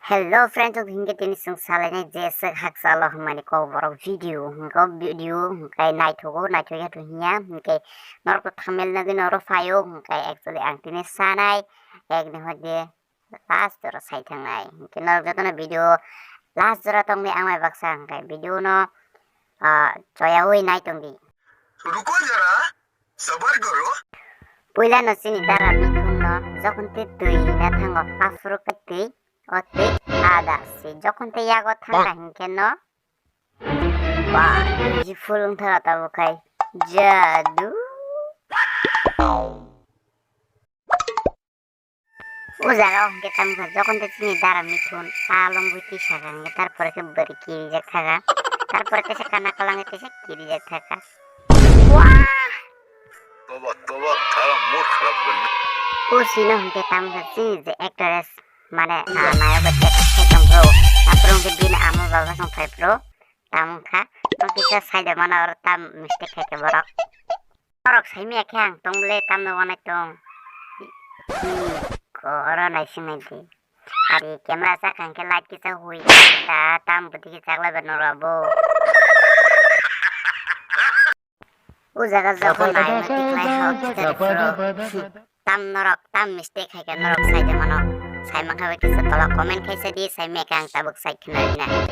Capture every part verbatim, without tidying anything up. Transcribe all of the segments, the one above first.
Hello friends, o hingke tini chwng salainai jeswk hakchalo hwnmani kok borok video, hwnkhe o video hwnkhe naithogo, naithok ya to hinya, hwnkhe norok to thumbnail nugwi norok phaio, hwnkhe actually ang tini sanai, ekni hoide last jora sai thangnai, hwnkhe norok jotono video last jora tongdi ang bai baksa, hwnkhe video no, ah, choyaui nai tongdi. Ruko jara, sabar karo. Puila no chini dara Mithun no jokhon te twi na thango, aphuru khe twi, o twi ada se. Jokhon te yago thangkha hwnkhe no, ba, twi phulung thara tabuk khai jadu. O jaga o hwnkhe tamo kha, jokhon te chini dara Mithun a longwi twi sakha hwnkhe, tarpore khe bwrwi kirijak thakha, tarpore tesa kana kwlangwi tesa kirijak thakha. Wah! Toba, toba, tara mood kharap kar di. O sino hwnkhe tamo kha chini je actress, mane, ah, nayok bai tek khe tongkho. Aphuru hwnkhe bini ama baba song phai phuru tamo kha, no kisa side mano oro tam mistake khai khe borok. Norok saimaya khe ang tong le tamno wanai tong. Hmm, ko oro naising nai di. Ari camera chakha hwnkhe light kisa hui ta tam bwtwi khe chaklai ba norok bo. O jaga jokhon naima tiklai hao kichari phuru. Tam norok tam mistake hai khe norok sai de mano. Sai mankha bai kisa tola comment khai sa di, saimaya khe ang tabuk sai khna rinai.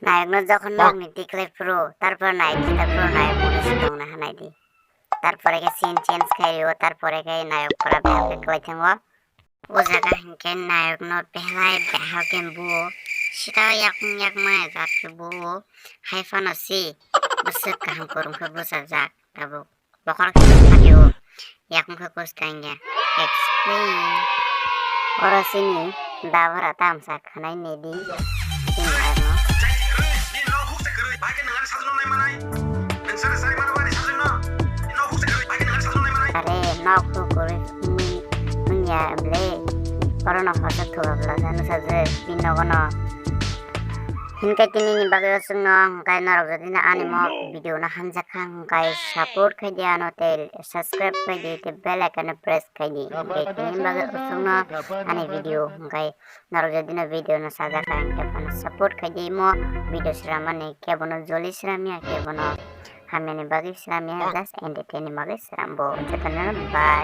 Nayokno jokhon nokni tiklai phuru, tarpor nayok kita phuru nayok mone se tongna hanai di. Tarpore khe scene change khai rio, tarpore khe nayok pora behal khe kwlai thango. O jaga hinkhe nayokno belai behal khe buo, sita yakung yakma jat khe buo, hai phano si bwswk kaham kwrwng khe bwchajak tabuk. Bokhorok khe sakio, yakung khe kuch kangya. Explain. Oro sini dabra tamsa khanai nedi. Sini ano. Are, nok hukurwi wngya ble. Oro no hosa thuga bwla jani sajak, bini nogo no. Hinkhe tini ni bagwi o chwngno hwnkhe norok jodi no ani mo video no hamjak kha hwnkhe support khai di ano tei subscribe khai di tei bell icon no press khai di. Hinkhe tini ni bagwi o chwngno ani video hwnkhe norok jodi no video no sajak kha hwnkhe bono support khai di mo video sramani kebono joli sramya kebono hamyani bagwi sramya just entertain ni bagwi srambo jotono bye.